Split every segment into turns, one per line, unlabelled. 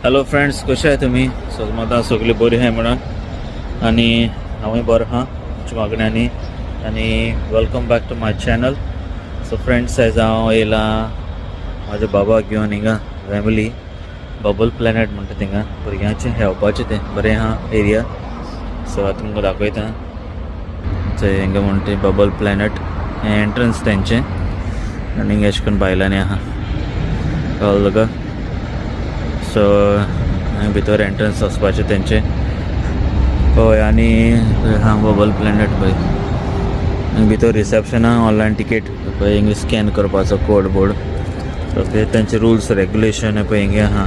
Hello friends, कशे आहाय तुमी? सगळं सगळीं बरी आहाय म्हणून आनी हांवूय बरो आहा तुमच्या मागण्यांनी. आनी welcome back to my channel. So friends, आयज हांव येयलां म्हाज्या बाबाक घेवन हिंगा फॅमिली बबल प्लॅनेट म्हणटा. थिंगा भुरग्यांचें खेळपाचें तें बरें आहा एरिया. सो आतां तुमकां दाखयता. थंय हिंगा म्हणटा बबल प्लॅनेट, हें एंट्रन्स तेंचें. आनी हिंगा अशें करून बायलांनी आहा, कळ्ळें तुका? सो भितर एंट्रन्स वचपाचें तेंचें. हय, आनी हा बबल प्लॅनेट पळय. आनी भितर रिसेप्शन आहा, ऑनलायन टिकेट पळय, हिंगा स्कॅन करपाचो कोड बोर्ड. ओके, तेंचे रुल्स रेगुलेशन पळय हिंगे आहा,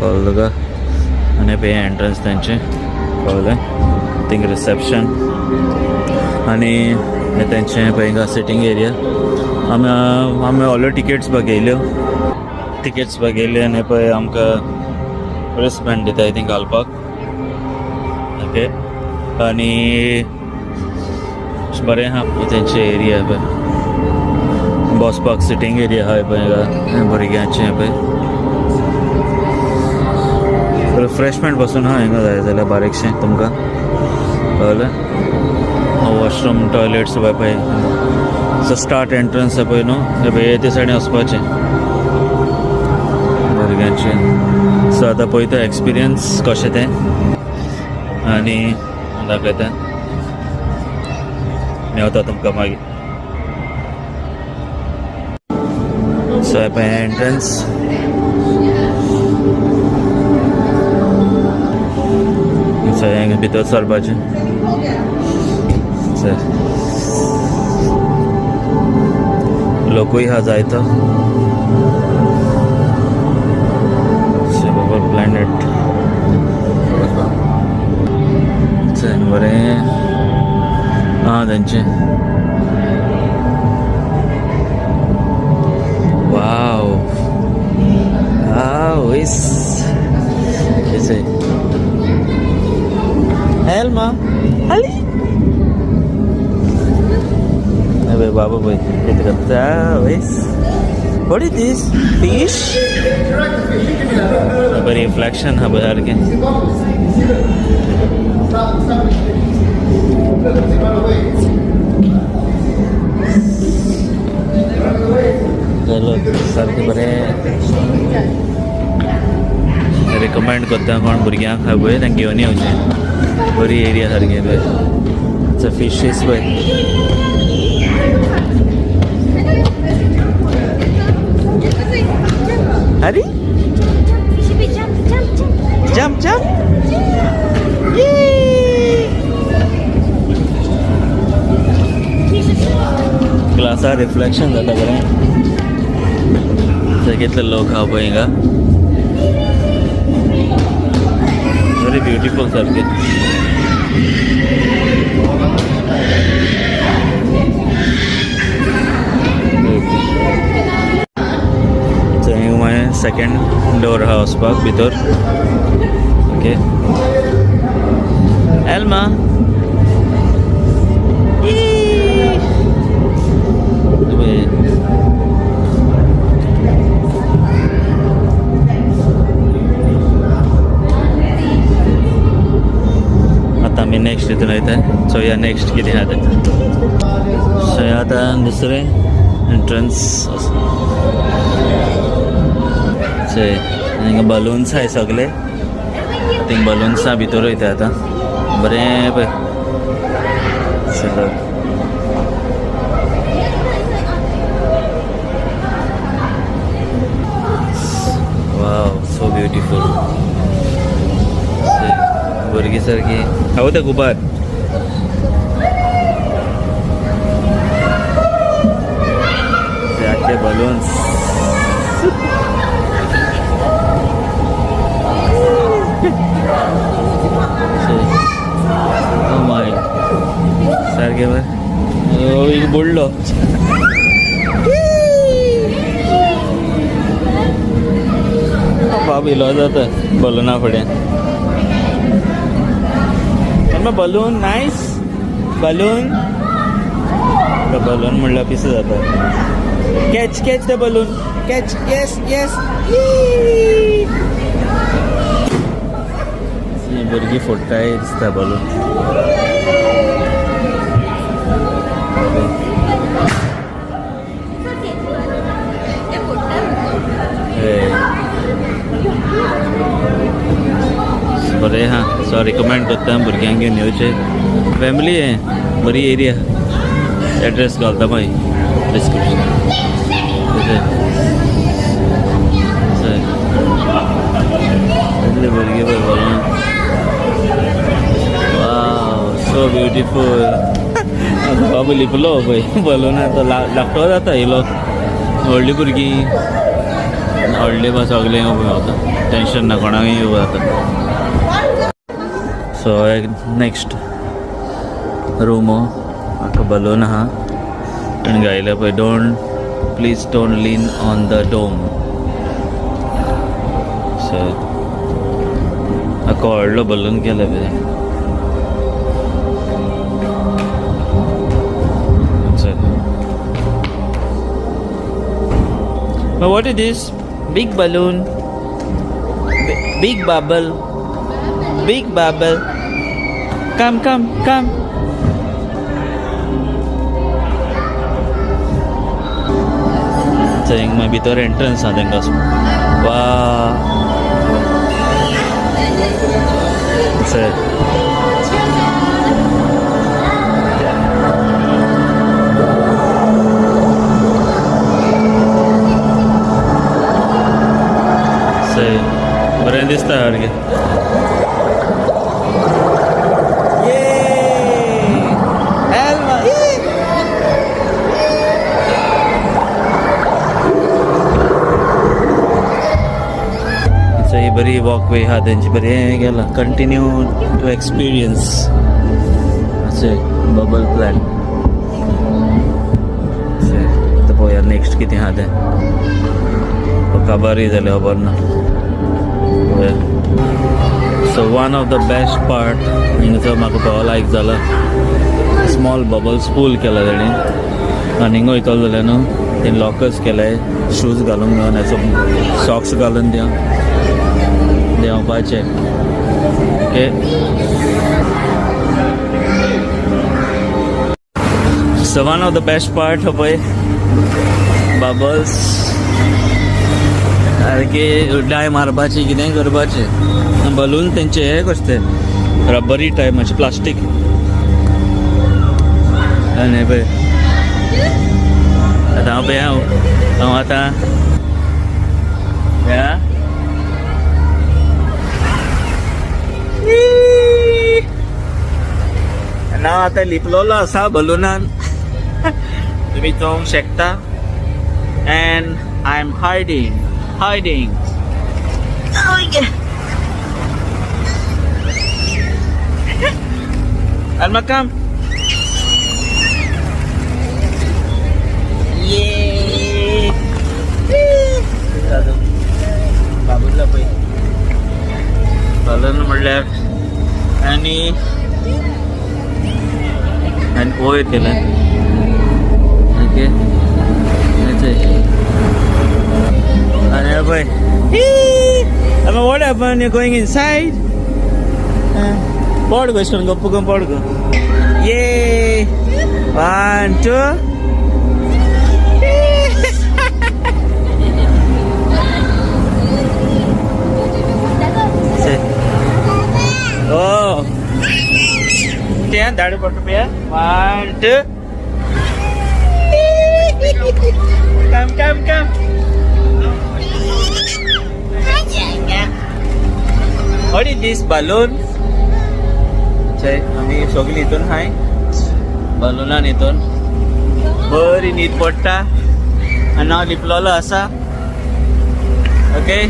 कळ्ळें तुका? आनी पळय एंट्रन्स तेंचें, कळ्ळें? थिंग रिसेप्शन आनी हे तेंचें पळय हिंगा सिटींग एरिया. आमी आमी ऑलरेडी टिकेट्स बघयल्यो, टिकेट्स बघयल्यो. आनी पळय आमकां रिस्टबँड दिताय थंय घालपाक. ओके, आनी बरें आहा तेंचे एरिया. पळय बसपाक सिटींग एरिया आहा पळय हिंगा भुरग्यांचें. पळय रिफ्रेशमेंट पासून आहा हिंगा, जाय जाल्यार बारीकशें तुमकां, कळ्ळें? वॉशरूम, टॉयलेट्स पळय. पळय सो स्टार्ट एंट्रन्स पळय न्हू, हे पळय ते सायडीन वचपाचें भुरग्यांचें. सो आतां पळयता एक्सपिरियन्स कशें तें आनी दाखयता, मेवता तुमकां मागीर. सो हे पळय एंट्रन्स. सो हें भितर सरपाचें. सो लोकूय आहा जायतो. बबल प्लॅनेट बरें आहा तेंचें. वाव वाव, is Elma Ali. अबे बाबा boy, कितें करता वयस? What is this? Fish? बरें रिफ्लेक्शन हा पळय सारकें. चलो, सारकें बरें. रिकमेंड करता, कोण भुरग्यांक आहा पळय तांकां घेवन येवचें. बरी एरिया सारकी. पळय फिशीस पळय. अरे.
Jump, jump, jump.
Jump, jump. ग्लासार रिफ्लेक्शन जाता बरें. थंय कितले लोक आहा पळय हिंगा. व्हेरी ब्युटिफूल सारकें. थंय मागीर सेकंड डोर आहा वचपाक भितर. Okay, Elma. पळय. आतां आमी नेक्स्ट हितून वयता. चोया नेक्स्ट कितें आहा तें. सो आतां दुसरें एंट्रन्स. चोय, हिंगा बलून्स आहाय सगळे. थिंग बलून्सा भितर वयता आतां. बरें पळय सगळं. वाव, सो ब्युटिफूल. भुरगीं सारकी हांव तें गुबार. ते आख्खे बलून्स. Oh my, सारकें बरें. एक बुडलो बाब, इलो जाता बलूना फुडें. Balloon nice balloon. बलून म्हणल्यार पिसो जाता. Catch, catch the balloon, catch. Yes, yes. आनी भुरगीं फोडटाय दिसता बलून.
ते फोडटा.
हय, बरें आहा. सो रिकमेंड करता भुरग्यांक घेवन येवचें. फॅमिली हें बरी एरिया. एड्रेस घालता मागीर डिस्क्रिप्शन. तशें इतले भुरगीं पळय बलून. वाव, सो ब्युटिफूल. बाबू लिपलो पळय बलूना. तो धाकटो जाता येयलो. व्हडलीं भुरगीं, व्हडले बा सगळे येवंक वता, टेंशन ना, कोणाकूय येवं जाता. सो एक नेक्स्ट रूम हो. म्हाका बलून आहा आनी गायल्या पळय, "Don't, please don't lean on the dome." So हाका व्हडलो बलून केला पळय. So But what is this? Big balloon. Big bubble. Big bubble. Come, come, come. So, हिंग मागीर भितर एंट्रन्स आहा तेंकां. वा, सर. सय बरें दिसता सारकें. Yay! Elma! Yay! So ही बरी वॉकवे आहा तेंची. बरें गेला. कंटिन्यू टू एक्सपिरियन्स अशें बबल प्लॅन. आतां पळोवया नेक्स्ट कितें आहा तें. काबारय जालें, खबर ना, पळोवया. So one of the best part हिंगाचो म्हाका तो लायक जाला, स्मॉल बबल्स पूल केला तेणी. आनी हिंगा वयतलो जाल्यार न्हू तेणी लॉकर्स केले, शूज घालूंक मेळना, सॉक्स घालून देंवपाचे. Okay, so one of the best part हो पळय बबल्स. सारके डाय मारपाची, कितेंय करपाचें. बलून तेंचे हे कशें ते रब्बरी टायप, मातशें प्लास्टीक. आनी पळय आतां हांव पळय हांव आतां या ना आतां लिपलोलो आसा बलुनान, तुमी चोवंक शकता, and I am hiding, hiding. Oh, yeah. Alma, come. Yeah. बाबूला पळय बलून म्हणल्यार आनी आनी वयर केलें. ओके, आनी पळय. Alma, what happened? You're going inside? पड गो, करून गप्प करून पड गो. ये, वन टू. Oh. ત્યાં દાડુ પટ રૂપિયા. One two. Come, come, come. What is this balloon? छे आमी सगळीं हितून हाय बलुनान. हितून बरी न्हीद पडटा आनी हांव लिपलोलो आसा. Okay,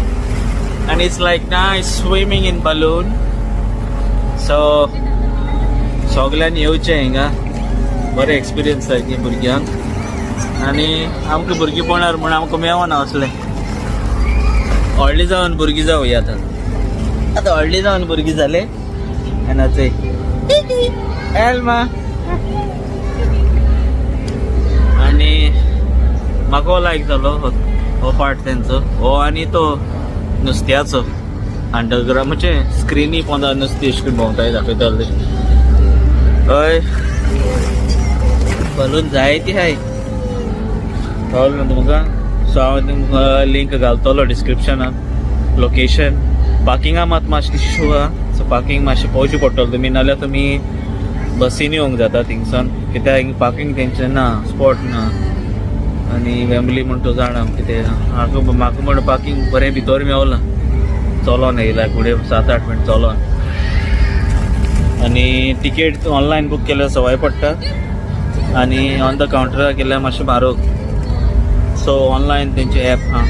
and it's like nice swimming in balloon. So सगळ्यांनी येवचें हिंगा, बरें एक्सपिरियन्स जाय भुरग्यांक. आनी आमकां भुरगेपणार म्हूण आमकां मेवना असलें. व्हडली जावन भुरगीं जावया आतां. आतां व्हडली जावन भुरगीं जाले. आनी आतां एल्मा आनी म्हाका हो लायक जालो हो पार्ट तेंचो हो आनी तो नुस्त्याचो. अंडरग्रावंड म्हणजे स्क्रिनी पोंदा नुस्ती अशें करून भोंवताय दाखयताले. हय, बलून जायती हाय, कळ्ळें न्हू तुमकां? सो हांव तुमकां लिंक घालतलो डिस्क्रिप्शनान. लोकेशन, पार्किंगा मात मातशी इशू आहा, सो पार्किंग मातशें पळोवचें पडटलें तुमी, नाल्यार तुमी बसीन येवंक जाता थिंगसान, कित्याक पार्किंग तेंचें ना, स्पॉट ना. आनी वेम्बली म्हण तूं जाणा कितें, म्हाका म्हाका म्हण पार्किंग बरें भितर मेवलां. चलोन येयला फुडें 7-8 मिनट चलोन. आनी तिकेट ऑनलायन बूक केल्यार सवाय पडटा आनी ऑन the कावंटरार केल्यार मातशें म्हारग. सो ऑनलायन तेंचे एप आहा,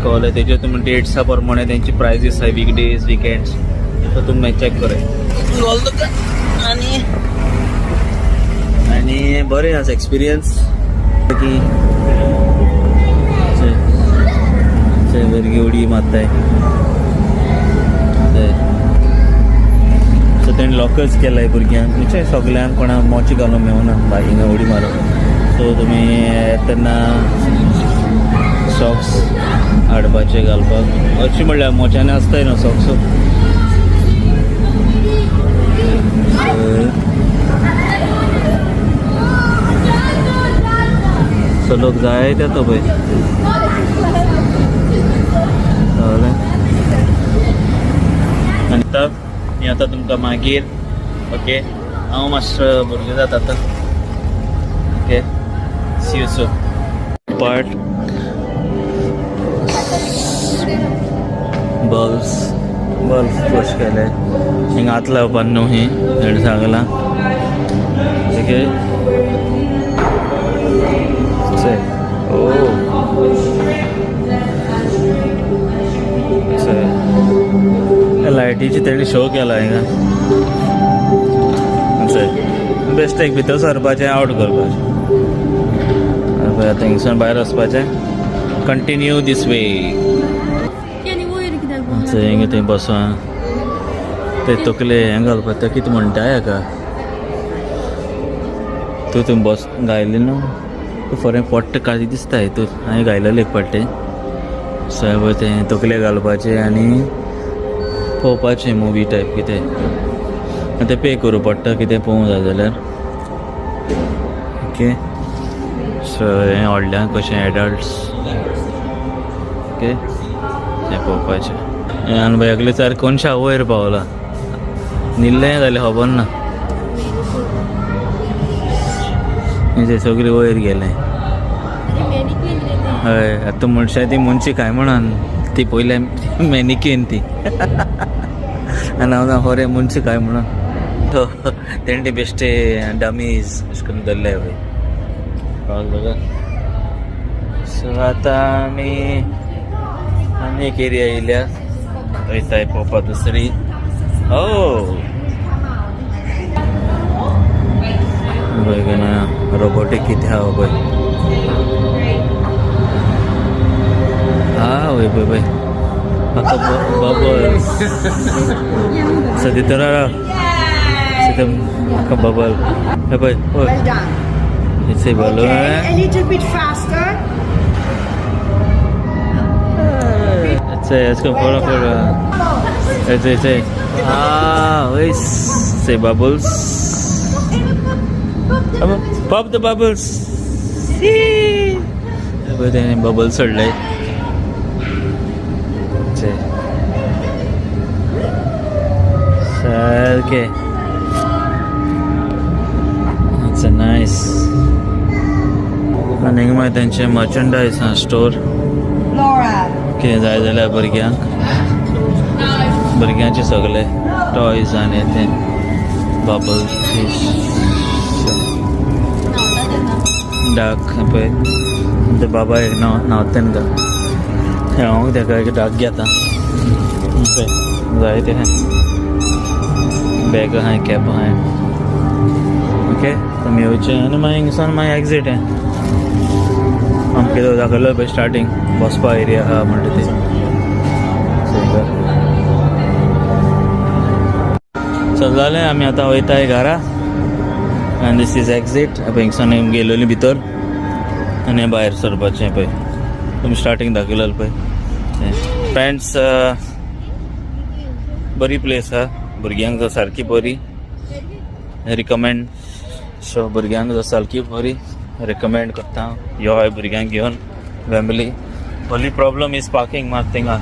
कळ्ळें? तेजेर तुमी डेट्सा प्रमाणे तेंची प्रायजीस आहाय, वीक डेज, विकेंड्स, सो तुमी मागीर चॅक कराय. आनी आनी बरें आसा एक्सपिरियन्स की भुरगीं उडी मारताय. सो तेणी लॉकच केलाय भुरग्यांक, म्हणजे सगल्यांक, कोणाक मोचे घालूंक मेवना हिंगा उडी मारूंक. सो तुमी येतना सॉक्स हाडपाचे घालपाक. अशें म्हणल्यार मोच्यांनी आसताय न्हू सॉक्स. सो लोक जायते येता पळय, कळ्ळें? आनी आतां मी आतां तुमकां मागीर, ओके, हांव मातसो भुरगें जाता आतां. Okay, see you soon. Part bulbs, bulb push केले, हिंगा हात लावपा न्हू ही तेणें सांगलां. ओके, चल ओ चल, लायटीची तेणी शो केला हिंगा. चल, बेस्ट एक भितर सरपाचें, आवट करपाचें. पळय, आतां हिंगसून भायर वचपाचें, कंटिन्यू दीस वे.
आनी वयर कित्याक भोंवला?
हिंगा थंय बसोन ते तकले हें घालपा, तें कितें म्हणटा हेका, तूं थंय बस घायलें न्हू, तूं फोरें पोट्ट काजी दिसता हितूर. हांवें घायलेलें एक पाटी. सो पळय, तें तकले घालपाचें आनी पळोवपाचें मुवी टायप कितें. आनी तें पे करूं पडटा कितें पळोवंक जाय जाल्यार. ओके, सो हें व्हडल्यांक कशें, एडल्ट्स. ओके, हें पळोवपाचें. आनी एकले सारकें कोनशा वयर पावला, न्हिल्लें जाल्यार खबर ना. हें सगळें वयर गेलें.
अरे, मॅनिक्विन रे ते.
हय, आतां मनशां ती मनशी काय म्हणून ती पयल्या मॅनिक्वीन ती, आनी हांव ना खरें मनशी काय म्हणून. तेणें ते बेश्टे डमीज अशें करून धरले पळय, कळ्ळें तुका? सो आतां आमी आनी एक एरिया येयल्या, वयताय पळोवपा दुसरी. ओ पळय ना, रोबोटीक कितें आहा पळय. हा वय, पळय पळय, म्हाका बबल्स. सो भितर सो म्हाका बबल हे पळय पळय.
Well done.
It's a balloon.
Okay, a little bit faster.
It's a, let's go follow, follow. It's a. Ah, wait. Say bubbles. Pop the bubbles. See. पळय, तेणे बबल्स सोडले. चे सारके. It's a nice. आनी हिंगा मागीर तेंचे मर्चंडायज आहा स्टोर.
Laura.
कितें जाय जाल्यार भुरग्यांक, भुरग्यांचे सगळे टॉयज आनी ते बबल फिश.
न्हांवता तेन्ना.
डाक पळय, ते बाबा एक न्हांवता तेंका, खेळोंक तेका एक डाक घेता पळय. जाय ते बॅग आहाय, कॅप आहाय. ओके, तुमी येवचें आनी मागीर हिंगसान मागीर एक्झीट. हें आमकां कितें दाखयलो पळय स्टार्टींग, बसपा एरिया आहा म्हणटा ते. सुपर. सो जालें, आमी आतां वयताय घरा आनी this is exit. पळय, हिंगसान गेलोली भितर आनी भायर सरपाचें. पळय, तुमी स्टार्टींग दाखयलें पळय. फ्रेंड्स, बरी प्लेस आहा भुरग्यांक जर सारकी बरी रिकमेंड. सो भुरग्यांक जर सारकी बरी रिकमेंड करता हांव. यो हय भुरग्यांक घेवन family. Only problem is parking मात थिंगा.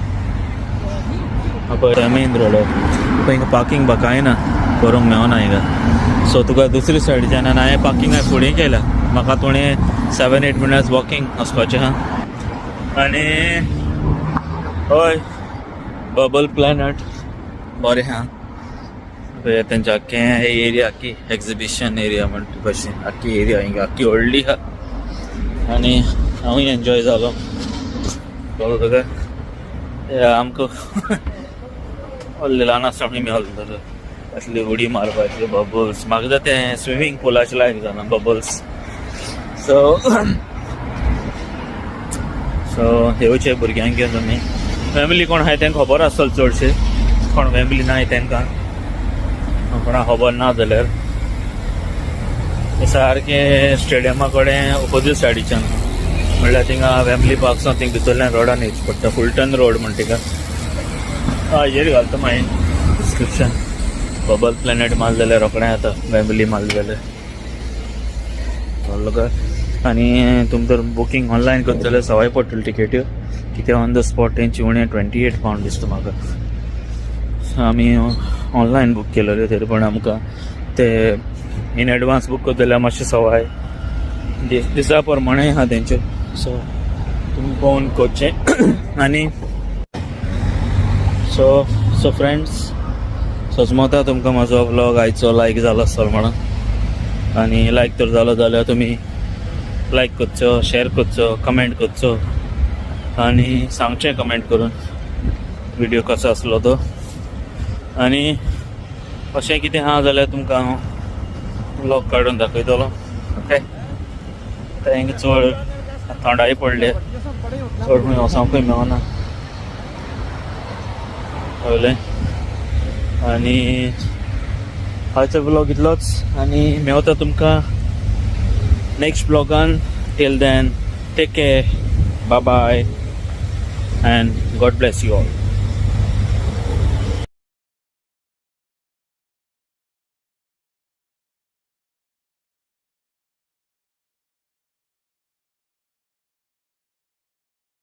पळय, मेन रोडार पळय, हिंगा पार्किंग बा कांय ना, करूंक मेवना हिंगा. सो तुका दुसरी सायडीच्यान, आनी हांवें पार्किंग हांवें फुडें केल्या. म्हाका तुणें 7-8 मिनट्स वॉकिंग वचपाचें आहा. आनी हय, बबल प्लॅनट बरें आहा. पळय, तेंचे आख्खें एरिया, आख्खी एक्झिबिशन एरिया म्हणटा भशेन आख्खी एरिया हिंगा आख्खी व्हडली आहा आनी हांवूय एन्जॉय जालो. कळ्ळो तुका? हे आमकां व्हडलें ल्हान आसतना आमी मेळ्ळो असली उडी मारपाची, बबल्स. म्हाका जाता तें स्विमींग पुलाचें लायक जाना बबल्स. सो सो येवचे भुरग्यांक घेवन तुमी फॅमिली. कोण आहाय तेंकां खबर आसतलें चडशे. कोण फॅमिली नाय तेंकां, कोणाक खबर ना जाल्यार हे सारकें स्टेडियमा कडेन ओपोजीट सायडीच्यान, म्हणल्यार थिंगा वेम्बली पार्क सावन थिंग भितरल्यान रोडान येवचें पडटा. फुलटन रोड म्हणटा तिका. हाजेर घालता मागीर डिस्क्रिप्शन. बबल प्लॅनेट मारलें जाल्यार रोखडें येता, वेम्बली मारलें जाल्यार. कळ्ळो काय? आनी तुमी जर बुकींग ऑनलायन करता जाल्यार सवाय पडटली टिकेट्यो. कित्याक ऑन the spot तेंची उणें 28 पावंड दिसता म्हाका. सो आमी ऑनलायन बूक केलेले, तरी पण आमकां ते इन एडवान्स बूक करता जाल्यार मातशें सवाय. दिसा प्रमाणे आहा तेंचे. सो तुमी पळोवन करचें. आनी सो सो फ्रेंड्स, सजमता तुमकां म्हाजो व्लॉग आयचो लायक जालो आसतलो म्हणून. आनी लायक तर जालो जाल्यार तुमी लायक करचो, शेअर करचो, कमेंट करचो आनी सांगचें कमेंट करून व्हिडिओ कसो आसलो तो. आनी अशें कितें आहा जाल्यार तुमकां हांव व्लॉग काडून दाखयतलो. ओके, आतां चड थोंडाय पडले, चड खंय वचोंकूय मेळना. कळ्ळें? आनी आयचो व्लॉग इतलोच आनी मेवता तुमकां next व्लॉगान. Till then, take care, bye bye and God bless you all.